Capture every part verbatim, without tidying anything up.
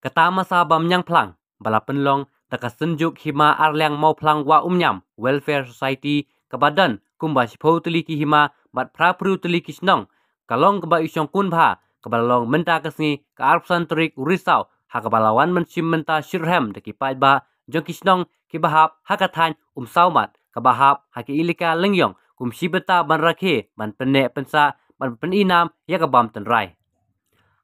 Kata masa bam ñiangphlang ba la pynlong da ka Synjuk Hima Arliang Mawphlang Wah Umñiam Welfare Society, kaba don kumba shiphew tylli ki hima bad phra phru tylli ki shnong, ka long kaba i shongkun bha kaba la long mynta ka sngi ka arphew san tarik u Risaw, ha kaba la wan ban shim bynta shitrhem da ki paidbah jong ki shnong kiba hap ha ka thaiñ Umsawmat kaba hap ha ka elaka Lyngiong kum shi bynta ban rakhe, ban pynneh pynsah, ban pyni nam ïa ka bam tynrai.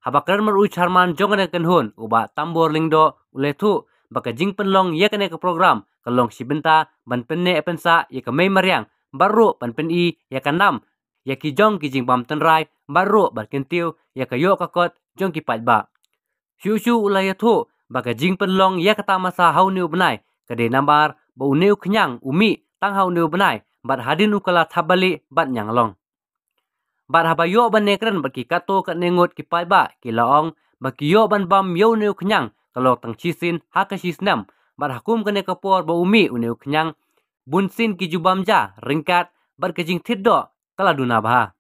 Haba kren bad u Chairman jong kane ka kynhun, u Bah Tambor Lyngdoh, u la ïathuh ba ka jingpynlong ïa kane ka program ka long shi bynta ban pynneh pynsah ïa ka mei mariang bad ruh ban pyni ïa ka nam ïa ki jong ki jingbam tynrai bad ruh ban kyntiew ïa ka ïoh ka kot jong ki paidbah. Shuh shuh u la ïathuh ba ka jingpynlong ïa kata masa ha une u bnai ka dei namar ba une u khñiang u mih tang ha une u bnai bad hadien u ka la thap balieh bad ñianglong. Bad haba ïoh ban ïakren bad ki katto katne ngut ki paidbah, ki la ong ba ki ïoh ban bam ïa une u khñiang ka long tang shisien ha ka shi snem, bad ha kum kane ka por ba u mih une u khñiang, bunsien ki ju bam ja ryngkat bad ka jingthied doh ka la duna bha.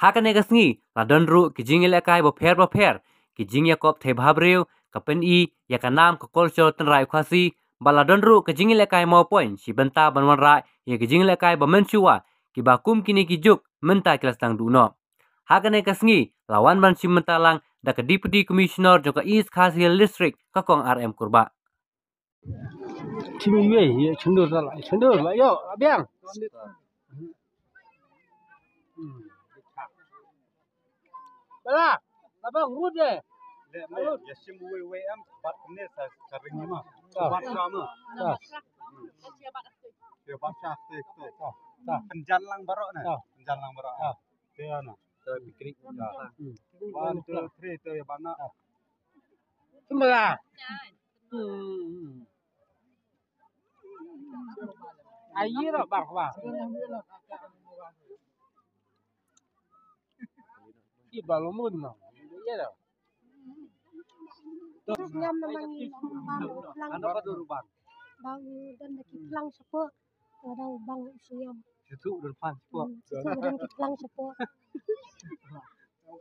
Ha kane ka sngi la don ruh ki jingïalehkai bapher bapher, ki jingïakop thei bhabriew, ka pyni ïa ka nam ka culture tynrai u Khasi, bad la don ruh ka jingïalehkai mawpoiñ shi bynta ban wanrah ïa ki jingïalehkai ba mynshuwa, kiba kum kine ki juk mynta ki la sdang duh noh. Ha kane ka sngi la wan ban shim bynta lang da ka Deputy Commissioner jong ka East Khasi Hills District, ka Kong R M Kurbah. Chim iwei, ïa chim dur la, chim dur la, ïo, abiang. Bala, abang rut deh. Le, le, ïa chim iwei iwei em, bat kumne sa, sa ring ma. Ah. Bat sa ma. Ah. Ïa bat sa, sa, sa. Ah. Pynjan lang baroh ne. Ah. Pynjan lang baroh. Ah. Te ana. Te piknik. Ah. Hmm. One, two, three, te ïa bat na. Ah. Sembala. Hmm. Ai ïa ro bang bang. Ki ba lo mun no. Ïa ro. Terus ñiam na ma ngi bam bam. Bang don da ki phlang shapoh. Ka dang bang u sñiam. Situ don phlang shapoh. Hmm, situ don ki phlang shapoh.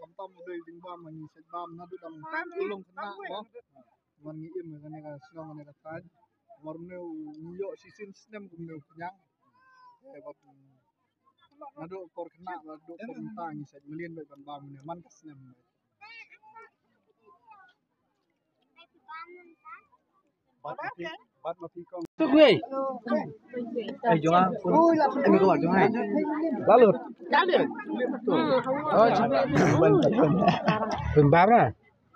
Kam tam u dei jingbam ma ngi sait bam naduh dang tulung khynnah mo. Man ngi im kane ka shnong kane ka thaiñ. Mar ne u ngi ïoh shisien snem kumne u khñiang. Eh, bad naduh por khynnah naduh por mynta ngi sait mlien bad ban bam ne man ka snem. Tuk wei. Ai jong ah. Ai ko jong ai. Lalu. Pembara.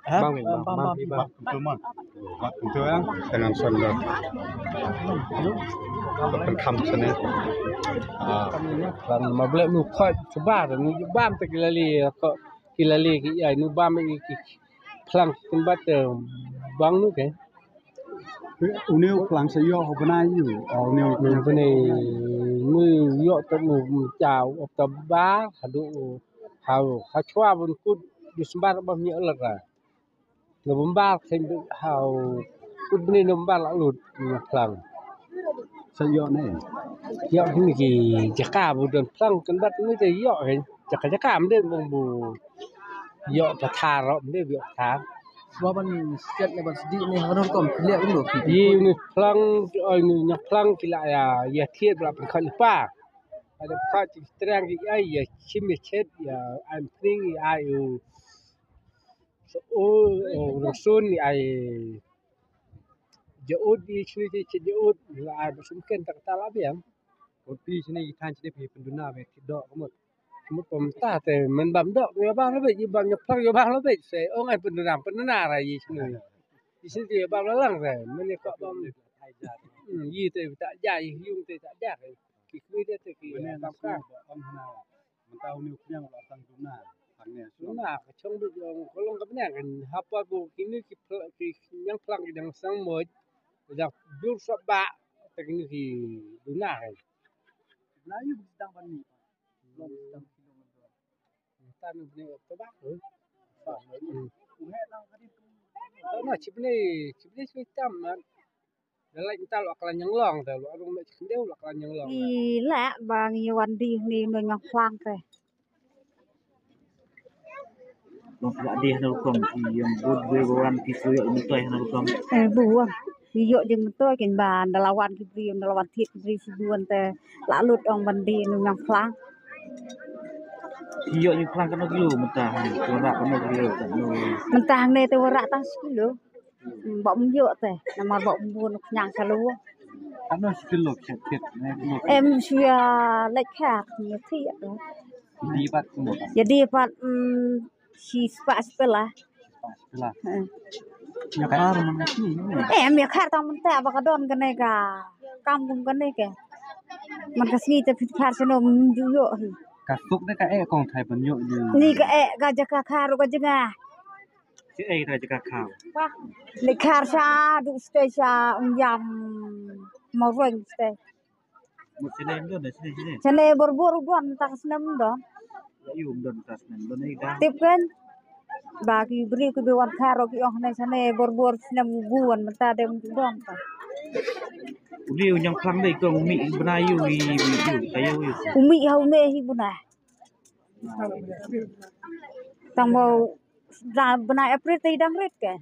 Bang, bang, bang, bang. Tenang sondor. Pynkham sini. Ah, kan ma ble nu khoi sebar nu bam te ki la li ko ki la li ki ai nu bam ki phlang kin bat te bang nu ke. Une u phlang sa ïoh u bnai ïa u. Oh, une u bnai nu ïoh te nu cha u October haduh ha ha chwa bun kut December ba mi alat ra. November khein bit ha u kut bnai November la lut ñiangphlang. Sa ïoh ne? Ïoh hi ki jaka bu don phlang kan bat ni te ïoh hi. Jaka jaka mde bong bu ïoh pathar ro mde ïoh pathar. Swa ban siat ne ban sdi ne hano kom kliak ndo ki. Yi ni phlang oi ni ñiangphlang ki la ya ya thiet bla pynkhot ni pa. Ada pynkhot ki streng ki ai ya chim ya chet ya ai pring ya ai u. So, oh, oh, rong sun ni ai jaud di chini ti chet jaud la ai ba sum ken tak ta la biang. Ko pi chini ki than chini pi penduna be ki dok kemut. Kemut pemta te men bam dok ya bang lebih, ya bam nyeplang ya bang lebih. Se ong ai penduna, penduna ra yi chini. Di sini ti ya bam lalang te men ya kok bam. Hmm, yi te tak ja, yi yung te tak ja. Ki kwi de te ki bam ka. Mynta une u khñiang u la tang duna. Tang ne. Duna ka chong bit jong ka long ka bneng kan hapa ko kini ki phla-, ki ñiangphlang ki dang sang moj. Dang dur sa ba te kini ki duna kan. Na yu dang ban ni. Long dang ki long. Tan bne to ba. U he lang ka di. Tama chipne, chipne chipne tam man. Dah lai kita luak kelan yang long, dah luak rung nak cekendeu luak kelan yang long. Ila bang iwan di ni nengah plang teh. Long pula dei hana rukom ki ïong bud bud wan ki su ïoh myntoi hana rukom. Eh, buan. Ki ïoh jingmyntoi kin ba nda la wan ki briew, nda la wan thied ki briew shibun te la lut ong ban dei nu ñiangphlang. Ki ïoh ñiangphlang katno kilo mynta, ki wanrah katno kilo, katno. Mynta hangne te wanrah tang shi kilo. Hmm, ba um ïoh te, namar ba um bun khñiang sha lu. Katno shi kilo, shi kilo. Em shu ïa leit kha, ïa thied. Ïa dei pat kumno? Ïa dei pat, hmm, shi spah spela. Spah spela. Heeh. Ïa khar man shi. Em ïa khar tang mynta ba ka don kane ka kam kum kane ka. Man ka sngi te phi khar shano mynta ïoh hi. Ka suk de ka eh kong thai ban ïoh de. Ni ka eh ka jaka khar ka jaka. Shi eh ka jaka khar. Ni khar sha du ste sha um yam ma reng ste. Mut sene ym don, sene, sene. Sene bor bor u don, ta ka snem ym don. Ïa u ym don, ta snem don, ïa ka. Tip kan? Ba ki briew ki ba wan khar ki ong ne sene bor bor snem u bun, mynta de ym don ta. U dei u ñiangphlang dei kong u mih bnai ïa u, i, i, i, ta ïa u, ïa u. U mih ha u mih hi bnai. Tang ba u da bnai April te i dang rit ke.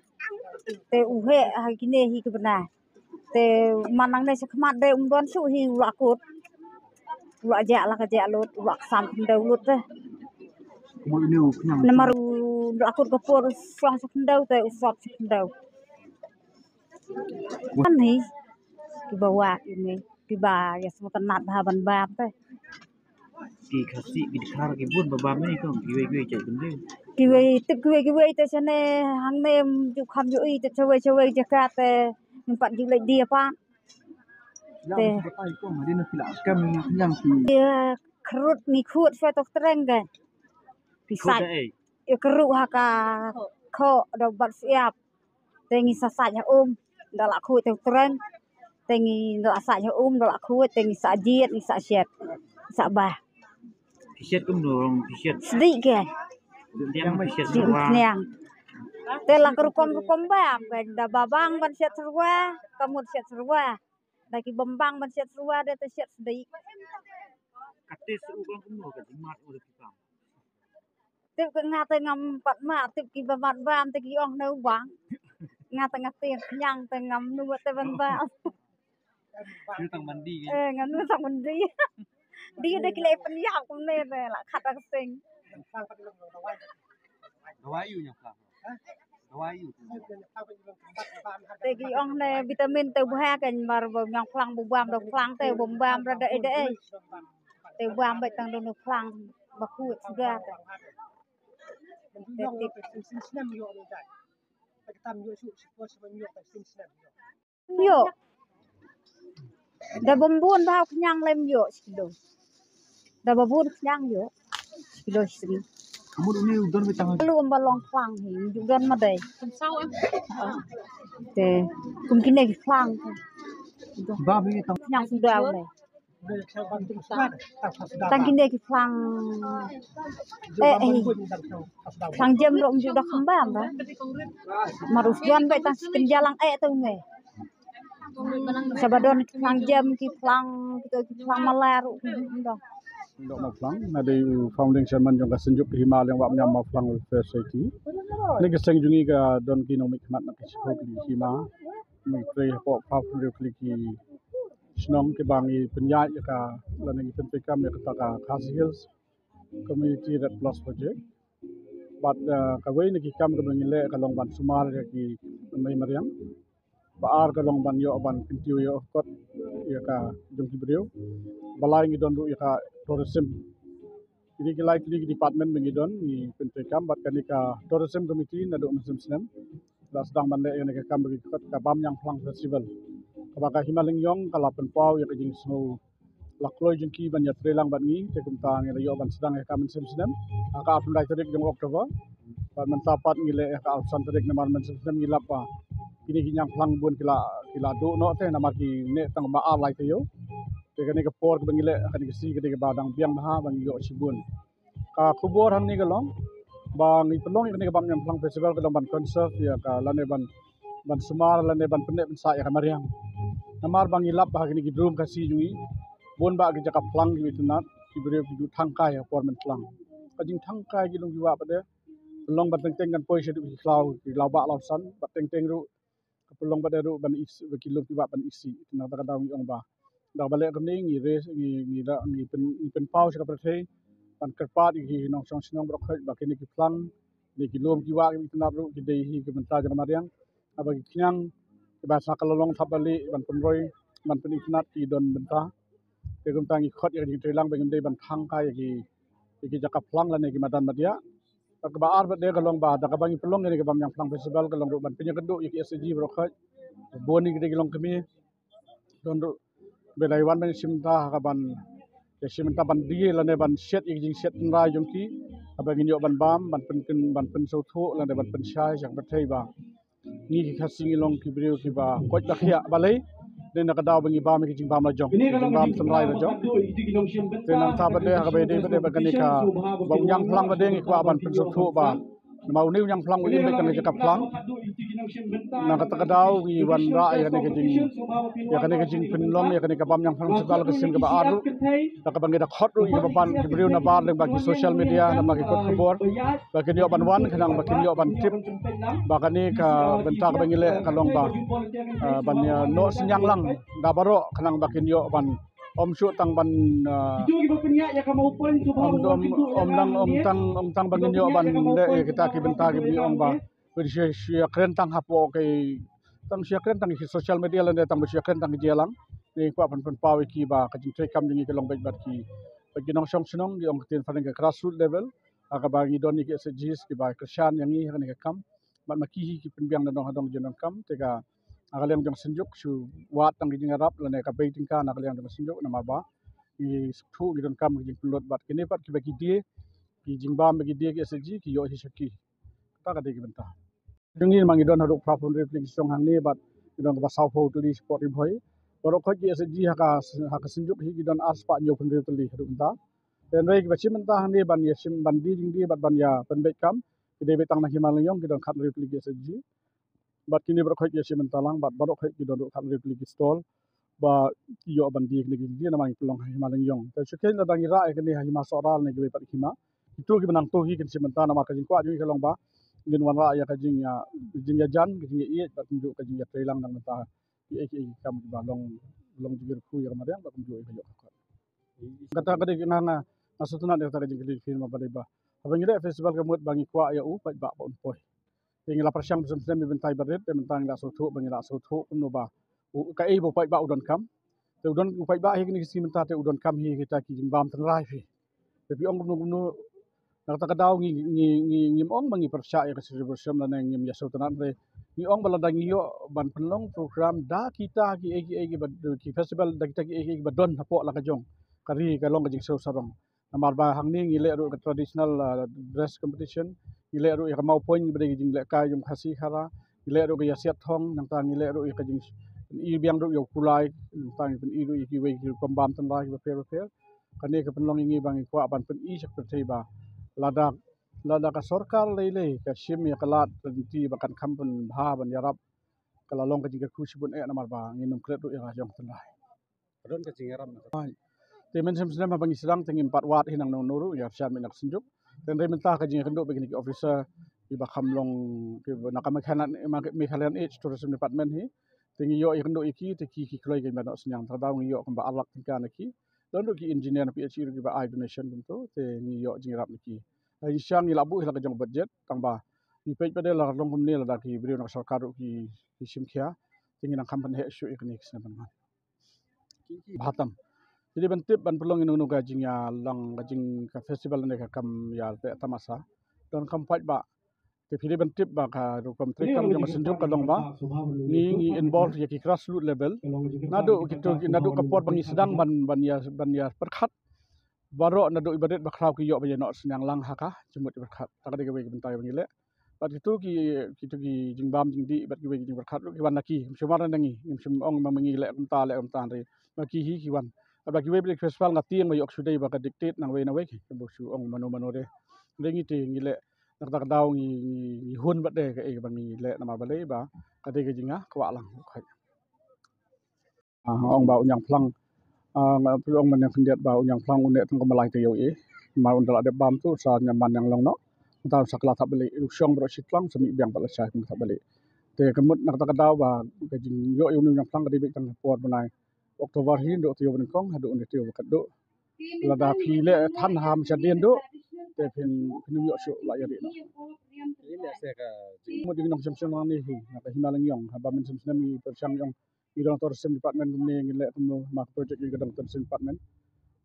Te u heh ha kine hi ki bnai. Te man nangne sha khmat de um don shuh hi u la kut. U la jah la ka jah lut, u la ksam khyndew lut te. Kumno ine u khñiang? Namar u la kut ka por u shong sha khyndew te u sop sha khyndew. Kan hi kiba wad ine kiba ïa sngewtynnat bha ban bam te. Ki Khasi ki dkhar ki bun ba bam ine kong kiwei kiwei jait bynriew. Kiwei tip kiwei kiwei te shane hangne ym ju kham ju i te shawei shawei jaka te ngim pat ju leit die pat. Te. Ïa, khrut ngi khut shwa tok treng ke. Pi sait. Ïa khrut ha ka kho da bat siap. Te ngi sa sait ha um da la khuid te treng. Te ngi da la sait ha um da la khuid te ngi sa jied ngi sa shet. Sa bah. Phi shet kumno, phi shet? Sdieh ke. Sdieh phi shet sdieh syrwa. Sniang. Te la ka rukom rukom bam ke da ba bang ban shet syrwa, ka mut shet syrwa. Da ki bym bang ban shet syrwa de te shet sdieh. Kate shu bang kumno ka jimat u da ki kam. Tip ka nga te ngam pat ma tip ki ba mat bam te ki ong ne u bang. Nga te nga te khñiang te ngam nu te ban bam. Yu tang mandi. Eh, ngam nu tang mandi. Di de ki leh pynïap kumne te la khat ka sing. Dawai yu ñiangphlang. Dawai yu. Te ki ong ne vitamin te bha kan mar ba ñiangphlang bu bam da phlang te bym bam ra da da. Te bam ba tang da nu phlang ba khuid sugar te. Te tip. Ïoh. Da bym bun bha u khñiang lem ïoh shi kilo. Da ba bun khñiang ïoh shi kilo shi sngi. Ka mut une u don ba tang. Lu ba long phlang hi, ju don ma dei. Te kum kine ki phlang. Ba ba tang. Khñiang suda une. Tang kine ki phlang. Eh, eh. Phlang jem ruh ym ju da kham bam ba. Mar u don ba tang shi kynja lang eh te une. Sa ba don ki phlang jem, ki phlang, ki to, ki phlang mala ruh ki don. Dok Mawphlang, nga dei u founding chairman jong ka Synjuk ki Hima Liang Wah Myam Mawphlang Welfare Society. Kane ka seng jong ngi ka don ki nongmihkhmat na ki shiphew tylli ki hima. Ngi trei hapoh phew hynriew tylli ki shnong kiba ngi pynïaid ïa ka lane ngi pyntrei kam ïa kata ka Khasi Hills Community Red Plus Project. Bad, eh, kawei na ki kam kaba ngi leh ka long ban sumar ïa ki mei mariang. Ba ar ka long ban ïoh ban kyntiew ïoh kot ïa ka jong ki briew. Ba lai ngi don ruh ïa ka tourism. Kine ki lai tylli ki department ba ngi don ngi pyntrei kam bad kane ka tourism committee naduh mynshem snem la sdang ban leh ïa kane ka kam ba ki kot ka Bam Ñiangphlang Festival. Kaba ka Hima Lyngiong ka la pynpaw ïa ka jingsngew la kloi jong ki ban ïatrei lang bad ngi, te kumta ngi la ïoh ban sdang ïa ka mynshem snem. Ha ka arphew lai tarik jong October. Bad mynta pat ngi leh ïa ka arphew san tarik namar mynshem snem ngi lap ba kine ki ñiangphlang bun ki la, ki la duh noh te namar ki neh tang ba ar lai taïew. Te kane ka por kaba ngi leh, kane ka sngi kane kaba dang biang bha ba ngi ïoh shibun. Ka khubor hangne ka long ba ngi pynlong ïa kane ka Bam Ñiangphlang Festival ka long ban conserve ïa ka lane ban, ban sumar lane ban pynneh pynsah ïa ka mariang. Namar ba ngi lap ba ha kine ki drum Khasi jong ngi bun bah ki jaka phlang kiba itynnat ki briew ki ju thang kai ha por mynphlang. Ka jingthang kai ki long kiba pat de Pynlong ba teng teng kan poi shaduh ki khlaw, ki khlaw bah khlaw san, ba teng teng ruh ka pynlong ba dei ruh ban isi, ba ki lum ki bah ban isi. Nangta ka daw ngi ong ba da kaba leh kumne ngi re, ngi ngi da ngi pyn ngi pynpaw sha ka pyrthei ban kyrpad ïa ki nongshong shnong baroh khoit ba kine ki phlang, kine ki lum ki bah ki itynnad ruh ki dei hi ki bynta jong ka mariang. Haba ki khñiang kiba sa ka la long thap ba lieh ban pynroi ban pynitynnad ki don bynta. Te kumta ngi khot ïa ka jingtreilang ba ngim dei ban thang ka ïa ki ïa ki jaka phlang lane ki madan madiah. Bad kaba ar bad de ka long ba da kaba ngi pynlong ïa kane ka Bamñiangphlang Festival ka long ruh ban pynïakynduh ïa ki S H G baroh khoit. Bun ïa ki dei ki longkmie. Don ruh ba la wan ban shim bynta ha ka ban ïa shim bynta ban die lane ban shet ïa ki jingshet tynrai jong ki. Haba ngin ïoh ban bam ban pyn ban pynsngewthuh lane ban pynshai sha ka pyrthei ba ngi ki Khasi ngi long ki briew kiba koit ba khiah balei. Dei na ka daw ba ngi bam ïa ki jingbam la jong, ki jingbam tynrai la jong. Te nangta ba dei ha kaba ïadei ba dei bad kane ka Bamñiangphlang ba dei ngi kwah ban pynsngewthuh ba namar une u ñiangphlang u im beit tang ka jaka phlang. Na kata ka daw ngi wanrah ïa kane ka jing ïa kane ka jingpynlong ïa kane ka Bamñiangphlang Festival ka sien kaba ar ruh. Da kaba ngi da khot ruh ïa kaba ban ki briew nabar lyngba ki social media, nabar ki kot khubor ba kin ïoh ban wan khnang ba kin ïoh ban tip ba kane ka bynta kaba ngi leh ka long ba, ah, ban ïa noh synñiang lang da baroh khnang ba kin ïoh ban ym shuh tang ban, ah, ym, ym, ym tang, ym tang ba ngin ïoh ban leh ïa kita ki bynta kiba ngi ong ba ban shu ïa, shu ïakren tang hapoh ki, tang shu ïakren tang ki social media lane tang ba shu ïakren tang ki jia lang. Ngi kwah ban pynpaw ïa ki ba ka jingtrei kam jong ngi ka long beit bad ki, bad ki nongshong shnong, ki ong ka ktien phareng ka grassroot level. Ha kaba ngi don ïa ki S H Gs kiba kyrshan ïa ngi ha kane ka kam. Bad ma ki hi ki pynbiang na dong ha dong jong donkam te ka ha ka liang jong ka Synjuk shu wad tang ki jingïarap lane ka bei tyngka na ka liang jong ka Synjuk namar ba ngi sngewthuh ngi donkam ki jingpynlut bad kine pat kiba ki die, ki jingbam ba ki die ki S H G ki ïoh hi sha ki. Kata ka dei ki bynta. Jong ngi ma ngi don haduh phra phew hynriew tylli ki shnong hangne bad ngi don kaba saw phew tylli shapoh Ri Bhoi. Baroh khoit ki S H G ha ka, ha ka Synjuk hi ki don ar spah hynñiew phew hynriew tylli haduh mynta. Te hynrei kiba shim bynta hangne ban ïa shim ban die jingdie bad ban ïa pynbeit kam ki dei beit tang na Hima Lyngiong ki don khat hynriew tylli ki S H G. Bad kine baroh khoit ki ïa shim bynta lang bad baroh khoit ki don ruh khat hynriew tylli ki stall ba ki ïoh ban die kine ki die namar ngi pynlong ha Hima Lyngiong. Te shu kheiñ lada ngi rah ïa kine ha Hima Sohra ne kiwei pat ki hima, kito kiba nangto hi kin shim bynta namar ka jingkwah jong ngi ka long ba ngin wanrah ïa ka jingïa, jingïajan, ka jingïaieit bad kumjuh ka jingïatreilang na ka bynta kiei kiei ki kam kiba long, long jingkyrkhu ïa ka mariang bad kumjuh ïa ka ïoh ka kot. Kata ka dei nga, nga, nga sngewtynnat ïa kata ka jingkylli phi namar ba dei ba haba ngi leh festival ka mut ba ngi kwah ïa u paidbah ba un poi. Te ngi la pyrshang ba snem snem ïa bynta iba rit, te mynta ngi la sngewthuh ba ngi la sngewthuh kumno ba u, kaei ba u paidbah u donkam. Te u don u paidbah hi kine ki sngi mynta te u donkam hi kita ki jingbam tynrai phi. Te phi ong kumno kumno na kata ka daw ngi, ngi, ngi, ngim ong ba ngi pyrshah ïa ka Sri Busham lane ngim ïa sngewtynnat re. Ngi ong ba lada ngi ïoh ban pynlong program da kita kiei kiei kiba, ki festival da kita kiei kiei kiba don hapoh la ka jong ka ri ka long ka jingsngew sarong. Namar ba hangne ngi leh ruh ka traditional, ah, dress competition, ngi leh ruh ïa ka mawpoiñ ba dei ka jinglehkai jong Khasi Khara, ngi leh ruh ka ïasiat thong, nangta ngi leh ruh ïa ka jing, pyn-i biang ruh ïa u kulai, nangta ngi pyn-i ruh ïa kiwei ki rukom bam tynrai kiba pher ba pher. Kane ka pynlong ïa ngi ba ngi kwah ban pyn-i sha ka pyrthei ba lada, lada ka sorkar lei lei ka shim ïa ka lad lynti ba kan kham pynbha ban ïarap, ka la long ka jingkyrkhu shibun eh namar ba ngin ym klet ruh ïa ka jong tynrai. Ka don ka jingïarap na ka. Te mynshem snem haba ngi sdang te ngim pat wad hi nangno nangno ruh ïa shan mynta ka Synjuk. Te hynrei mynta ka jingïakynduh bad kine ki officer kiba kham long kiba na ka Meghalaya, Meghalaya Tourism Department hi. Te ngi ïoh ïakynduh ïa ki te ki, ki kloi kiba noh synñiang, te ka daw ngi ïoh kumba ar lak tyngka na ki. Don ruh ki engineer na P H E ruh kiba ai donation kumto te ngi ïoh jingïarap na ki. Ngi sdang ngi la buh hi la ka jong budget tang ba ngi peit ba dei la long kumne lada ki briew na ka sorkar ruh ki, ki shim khia te ngi nang kham pynheh shuh ïa kine ki snem ban wan. Bha tam. Te dei ban tip ban pynlong ïa nangno ka jingïalang ka jing ka festival ne ka kam ïa te tamasa. Don kam paidbah. Te phi dei ban tip ba ka rukom trei kam jong ka Synjuk ka long ba ngi, ngi involve ïa ki grassroot level. Naduh kito, naduh ka por ba ngi sdang ban, ban ïa, ban ïa pyrkhat. Baroh naduh iba rit ba khraw ki ïoh ba ïa noh synñiang lang ha ka jingmut iba pyrkhat. Ta ka dei kawei ka bynta ba ngi leh. Bad kito ki, kito ki jingbam jingdih bad kiwei ki jingpyrkhat ruh ki wan na ki, ngim shym wan na ngi, ngim shym ong ma ngi leh kumta leh kumta hynrei ma ki hi ki wan. Bad kiwei bad ki festival nga tieng ba ïoh shu dei ba ka dictate nangwei nangwei ki, ba shu ong mano mano de. Hynrei ngi te ngi leh na kata ka daw ngi, ngi, ngi hun bad de kaei kaba ngi leh namar balei ba ka dei ka jingkwah lang. Ah, ong ba u ñiangphlang. Ah, nga phi ong man ïa khyndiat ba u ñiangphlang u neh tang kumba lai taïew eh. Namar un da la dep bam tu sa ñiam man ñiang long noh. Daw sa ka la thap bali, u shong baroh shi tlang, sa mih biang pat lashai kum ka thap bali. Te ka mut na kata ka daw ba ka jingïoh ïa une u ñiangphlang ka dei beit tang por bnai October hi, naduh taïew ba nyngkong haduh une taïew ba khatduh. Lada phi leh than ha mynshadien duh, te phin, phin ym ïoh shuh, la ïa ri noh. Mut dei nongshong shnong nangne hi na ka Hima Lyngngoh, haba mynshem snem ngi pyrshang ïong, ngi don tourism department kumne, ngin leh kumno ma ka project ïa ka dang tourism department.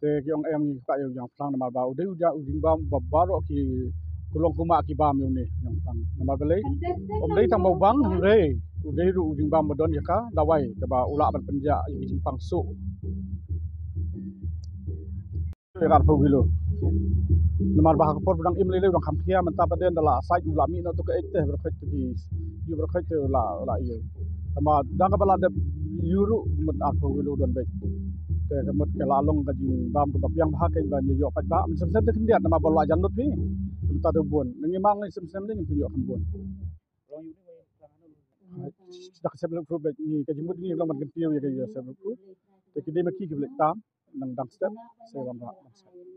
Te ki ong em ngi kwah ïa u ñiangphlang namar ba u dei u ja u jingbam ba baroh ki kulong kumah ki bam ïa une ñiangphlang. Namar balei? Um dei tang ba u bang, hynrei u dei ruh u jingbam ba don ïa ka dawai kaba u lah ban pynjah ïa ki jingpang suh. Ïa ka arphew kilo. Namar ba ha ka por ba dang im lei lei u dang kham khia, mynta pat den da la sait u la mih noh tu ka eit te, baroh khoit tu ki ïu, baroh khoit te u la, u la ïu. Tangba dang kaba la dep ïu ruh mut arphew kilo u don beit. Te ka mut ka la long ka jingbam kaba biang bha kein ba ngi ïoh paidbah. Mynshem snem te khyndiat namar ba la jan lut phi. Mynta te bun. Ngi ma ngi mynshem snem te ngin pynïoh kham bun. Da ka self help group beit, ngi ka jingmut ngi long ban kyntiew ïa ka self help group. Te ki dei ma ki ki ba leit tam nang dang step, sa wanrah dang step.